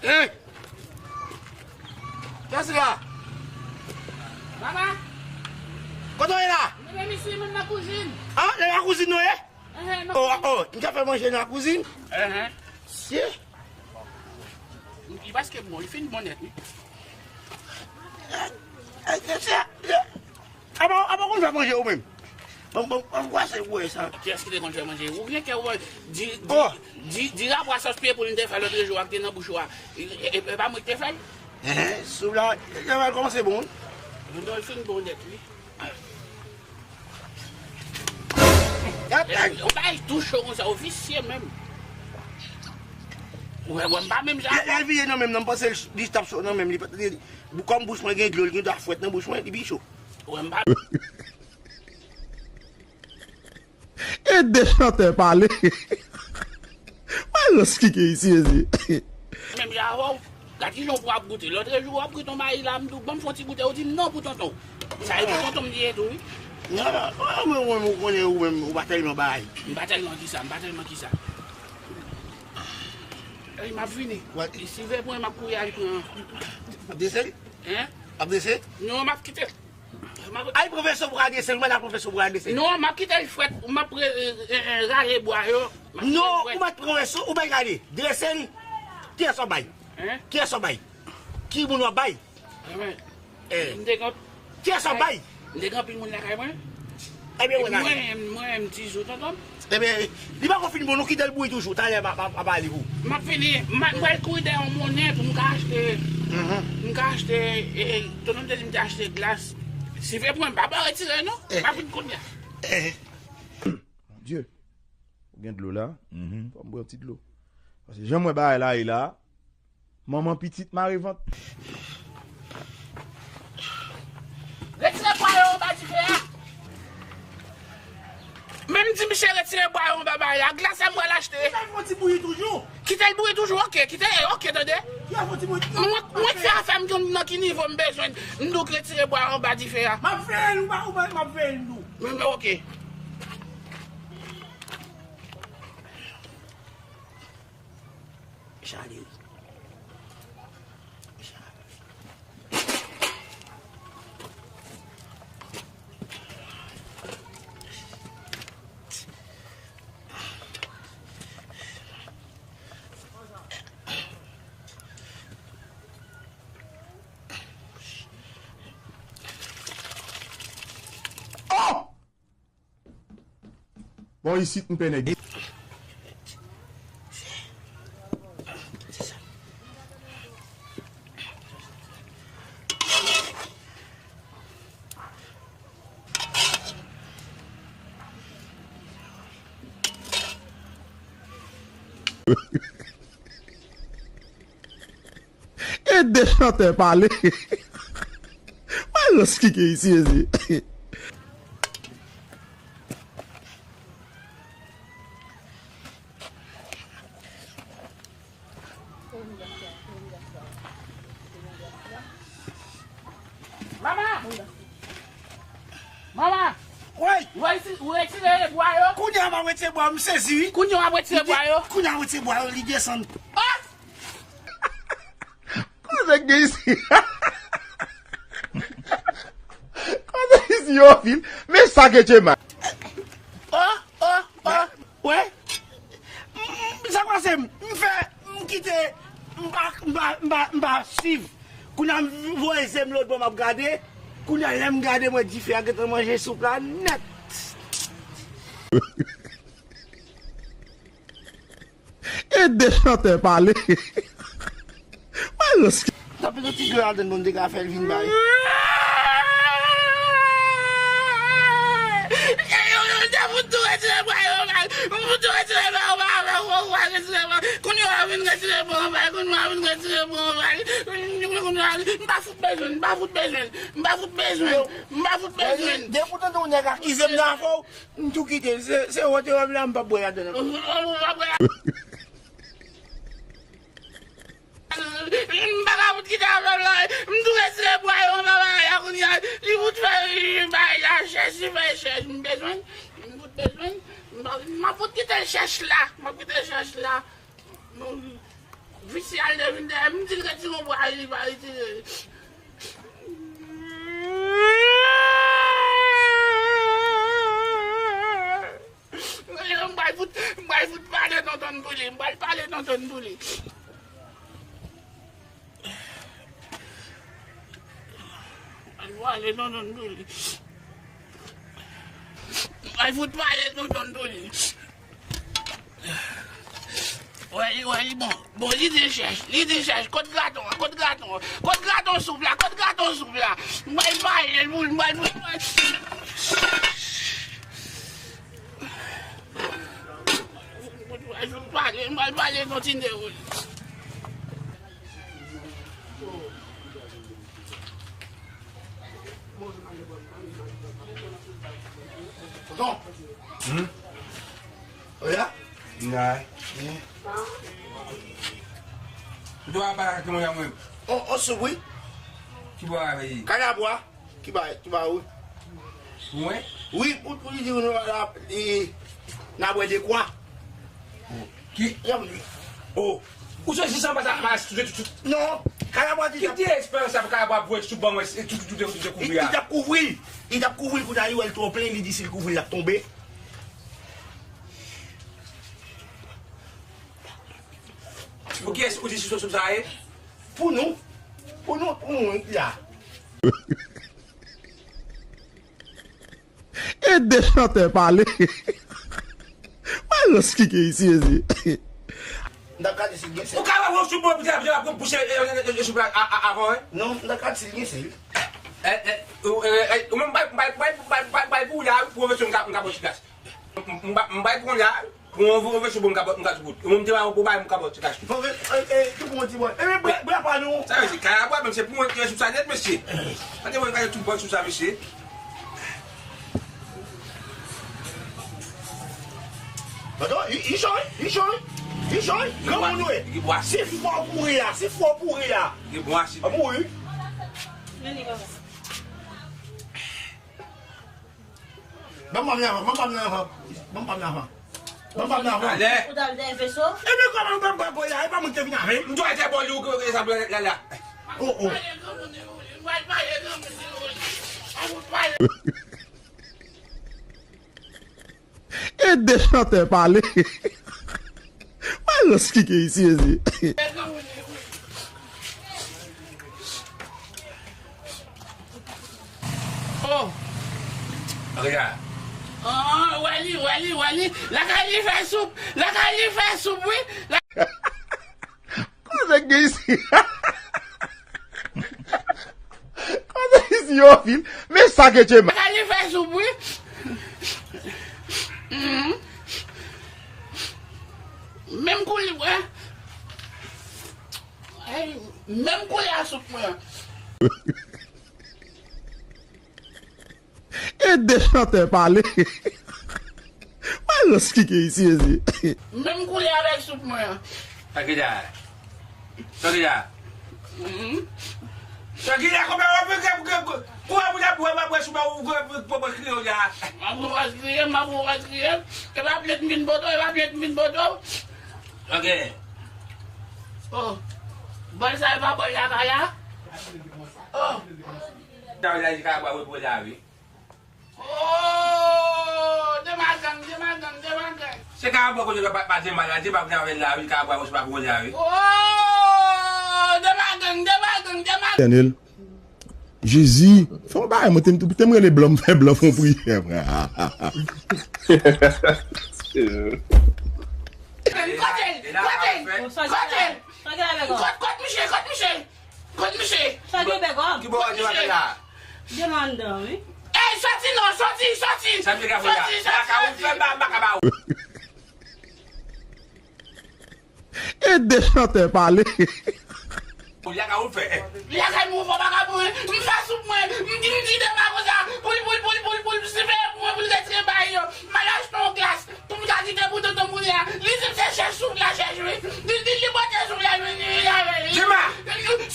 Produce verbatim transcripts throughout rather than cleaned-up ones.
Hein? Kiyès la? Papa! Kote w ye la? Mwen menm isi, mwen nan kouzin. Ah, nan la kouzin nou ye? Ehe, nan kouzin. Oh, oh, m ka fè manje nan la kouzin? Ehe. Sye. Li prèske bon, li fin bon nèt, wi. Eh, eh, eh, eh. Apa, apa konn fè manje ou menm? Bon, bon, bon, kwa se wè sa? Kiyès ki te konn fè manje? Ou gen kè wè, di, di, di, di rapò a sòs pye poul m te fè lòtrejou a ki te nan bouch ou a. E, e, e pa mwen ki te fè l? Ehe, soup la, li kòmanse bon, wi. Li fin bon nèt, wi. Yon bagay tou cho konsa, ou visye menm. Ou wè, wè, m pa menm jan. Lè, lè l vire nan men m nan, m panse l ch-, li t ap cho nan men m, li pa t, li, kòm bouch mwen gen dlo, li gen dwa fwèt nan bouch mwen, li pi cho. Ou wè, m pa. Ede chantè pale. Malòs ki gen isi, mezye. Menm jan avè w, gad kijan w ap goute. Lòtrejou, w ap goute yon mayi la, m di w, ban m fè yon ti goute, ou di m non pou tonton. Sa e pou tonton m li ye tou, wi. Non, non, non, mwen, mwen, mwen konnen ou menm, ou pa tèlman bay. M pa tèlman kisa, m pa tèlman kisa. Ey, m ap vini. Wè. Silvouplè, m ap kouri al pran. Ap dese? Hein? Ap dese? Non, m ap kite l. M ap Ay, pran vèso pou adrese l, ou mèt al pran vèso pou adrese l. Non, m ap kite l frèt, m ap re-, e, e, e, rale bwa yo. M ap kite l frèt. Non, ou mèt pran vèso, ou bay rale. Drese l. Kiyès w ap bay? Hein? Kiyès w ap bay? Ki moun w ap bay? Mwen. Eh. M te gen, kiyès w ap bay? M te gen anpil moun lakay mwen. Ebyen, wè la. Mwen, mwen, m di jou, tonton. Ebyen, li poko fin bon, nou kite l bouyi toujou. Talè m a, m a, m a pale pou. M ap vini, m a, m pral kouri dèyè yon monnen pou m ka achte, mhm, m ka achte, e, e, tonton m te di m te achte glas. Silvouplè, m pa ba retire non. Eh. M ap vin kounye a. Eh. Mon Dieu. Ou gen dlo la? Mhm. Fò m bwè yon ti dlo. Paske jan m wè bagay la ye la, manman pitit mare vant. Retire bwa yo anba dife a. Men m di misye retire bwa yo anba bagay la. Glas la m pral achte. Kite l fè ti bouyi toujou. Kite l bouyi toujou, oke. Kite, oke, tande. Kite l fè ti bouyi. Mwen, mwen fè afè m konn nan ki nivo m bezwen. M di w retire bwa yo anba dife a. M ap veye l, ou pa, ou pa, m ap veye l tou. Men, men, oke. Chale wi. Chale. Oh! Bon, isit m pè nèg. Ede chantè pale. Malòs ki gen isi, mezye. Mama! Mama! Woy! Ou reti-, ou retire bwa yo? Kounye a m ap retire bwa yo, m sezi wi. Kounye a w ap retire bwa yo? Kounye a m retire bwa yo, li desann. Ah! Kote k gen isi? Kote isi yo fil? Men sa ke Chema. Oh, oh, oh. Wè? M, m, sa k pase m? M fè, m kite, m pa, m pa, m pa, m pa swiv. Kounye a m voye je m lòt bò m ap gade. Kounye a lè m gade m wè dife a gentan manje soup la nèt. Ede chantè pale. Malòs ki. Tanpri, yon ti dlo ladann pou m te ka fè l vin bay. Yo, yo, yo, yo, fout tou retire bwa yo, bay. Fout tou retire bwa yo, bay, bay, bay, bay, retire bwa. Kounye a vin retire bwa yo, bay. Kounye a vin retire bwa yo, bay. Kounye a, m pa fout bezwen, m pa fout bezwen, m pa fout bezwen, m pa fout bezwen. Depi w tande yon nèg akize m nan afè w, m tou kite l. Se, se wòtewè m la, m p ap bwè ladann ankò. M pa ka fout kite afè m la. M tou retire bwa yo anba bagay la kounye a. Li fout fè bagay la chèch, li fè chèch. M bezwen, m fout bezwen. M pa, m ap fout kite l chèch la. M ap kite l chèch la. Visye al te vin dèyè m, m di l retire yon bra, li pa retire. M pral fout, m pral fout pale tonton pou li, m pral pale tonton pou li. M pral pale tonton pou li. M pral fout pale tonton pou li. Wè li, wè li bon. Bon, li te chèch, li te chèch. Kot graton an, kot graton an, kot graton soup la, kot graton soup la. M pral pale l pou l, m pral, m pral. M pral pale, m pral pale nan ti nèg. Tonton. Hmm? Oya? Nay. Hmm. Ou te wè pa ki mwen mwen. On, on soup, wi. Ki bò avè li? Kanabwa. Ki bay, ki bay, wi. Mwen? Wi, pou, pou li di nou la, li, n a bwè de kwa. Ki? Yon minit. Oh. Ou se jis anba sa, mas, tout, tout, tout. Non, Kalabwa di. Ki ti esperans sa pou Kalabwa bwè sou ban mwen, se tout, tout, tout, tout kouvri a. Li t ap kouvri. Li t ap kouvri l kounye a, li wè l twò plen, li di si l kouvri l, l ap tonbe. Pou kiyès ou di si sou sa ye? Pou nou. Pou nou, pou nou, wi, la. E de chantè pale. Malans ki gen isi, mezye. M t ap gade si l gen sèl. Ou ka wè yon sou bon, pou te ap pou bouche, e, e, e, e, sou pla, a, a, avan, wi. Non, m t ap gade si l gen sèl. E, e, ou, e, e, ou menm, bay, bay pou la, pou yon vèsyon, m ka, m ka bò ti kras. M, m, m bay pou la, pou yon vèsyon, bon, m ka bò, m ka tout. Ou menm, te ba yon pou bay, m ka bò ti kras tou. Bon, e, e, tou pou yon ti bò. E, men, bra, bra pa nou. Sa vle di, Kalabwa, menm se pou mwen ki sou sa nèt, mesye. Gade, mwen, gade tout bò sou sa, mesye. Pardon, li, li cho, wi, li cho, wi. Li cho, wi. Granmoun, wi. Se fò pou ri a, se fò pou ri a. Li bwase. A pou ri. Ban m pa m nan avan, ban m pa m nan avan. Ban m pa m nan avan. Ban m pa m nan avan. Alè. Ou t al dèyè veso? Ebyen, kòman ou ban m pa boy la? E pa mwen ki te vin avè l. M dwe te bò li ou ke sa la la. Oh, oh. E de chantè pale. Malans ki gen isi, mezye. Oh. Regarde. Ah, wè li, wè li, wè li. Lakay li fè soup. Lakay li fè soup, wi. La- Koze gen isi. Koze isi yo fil. Men sa ke Djema. Lakay li fè soup, wi. Mhm. Menm kou li, wè. Ay, menm koulè a soup mwen an. E de chantè pale. Malans ki gen isi, mezye. Menm koulè avèk soup mwen an. Sa ki la? Sa ki la? Mhm. Sa ki la, kòman w ap fè pou w ap bwè, pou w ap bwè soup ou pou w ap kriye w la? M ap ou pa kriye, m ap ou pa kriye. E pa plèt m vin poto, e pa plèt m vin poto. Ok. Oh. Bòl sa e pa bòl lakay la? Oh. Sa vle di Kalabwa wè pou la wi. Oh, Dema gang, Dema gang, Dema gang. Se Kalabwa kote pa, pa Dema la, Dema vle avè la wi, Kalabwa wè se pa pou la wi. Oh, Dema gang, Dema gang, Dema gang. Daniel. Jezi, fè yon bagay, mwen te m te m rele blan, m fè blan fè yon priyè, frè. Kote l? Kote l? Kote l? Kot, kot misye? Kot misye? Kot misye? Sa gen bègòm? Ki bò w ap la? Demandan, wi. Ey, soti non, soti, soti. Sa m te ka fè la? Soti, soti, soti. Baka ou fè ba, baka ba ou. E de chantè pale. Pou lakay ou fè. Lakay mwen fò pa ka pou mwen. M fè soup mwen. M di, m di Dema konsa. Pou l, pou l, pou l, pou l, pou l siveye pou mwen, pou l retire bagay yo. M al achte yon glas. Pou m ka kite pou tonton Moulin an. Li di m se chèch soup la chèch wi. Li di li pote soup la vini, vini avè li. Dema!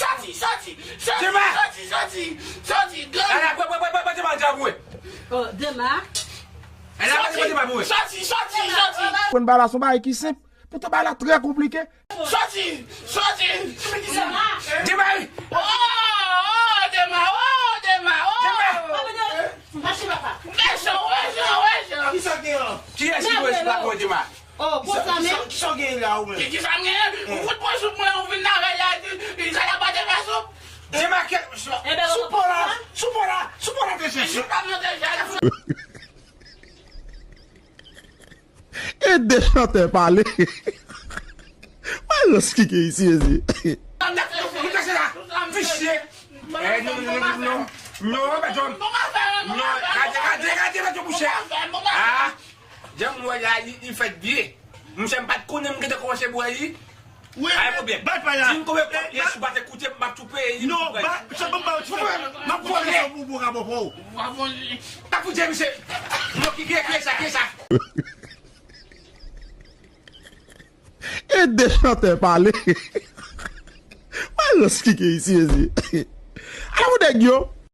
Soti, soti, soti, Dema! Soti, soti, soti, gang. Ala, pran, pran, pran, pran Dema djab mwen. Oh, Dema. Ala, pran Dema djab mwen. Soti, soti, soti. Konn bagay la se yon bagay ki senp. Poutan bagay la trè konplike. Soti! Soti! Dema! Oh! Oh! Dema! Oh! Dema! Oh! Dema! Mache papa. Wè jan, wè jan, wè jan. Kisa gen an? Kiyès ki dwe esplike w, Dema? Oh, konsa menm? Kisa w gen la ou menm? Ki, kisa m genyen? Ou fout pran soup mwen, ou vin nan rèl la, di, di, sa la pa te fè soup. Dema, ke, sou po la, sou po la, sou po la te chèche. Soup la mwen te chèche. E de chantè pale. Mwen rans ki gen isi, mezi. Ou te se la, visye. Eh, non, non, non, non, non. Non, Bèjòm. Non, gade, gade, gade, Bèjòm, mouche. Ah, jan m wè la, li, li fèt byen. Mouche, m pa t konnen m gentan kòmanse bwè li. Wi, pa gen pwoblèm. Bay pa la. Di m konbyen kòb li ye, si w pa te koute m, m ap tou peye li. Non, ba, se bon, ba, ti frè. M ap vole. Pou, pou, pou, pou, pou. T ap fout jwe, misye. Non, ki, ki, ki sa, ki sa? E de chantè pale. Mwen rans ki gen isi, mezi. Ala pou nèg yo.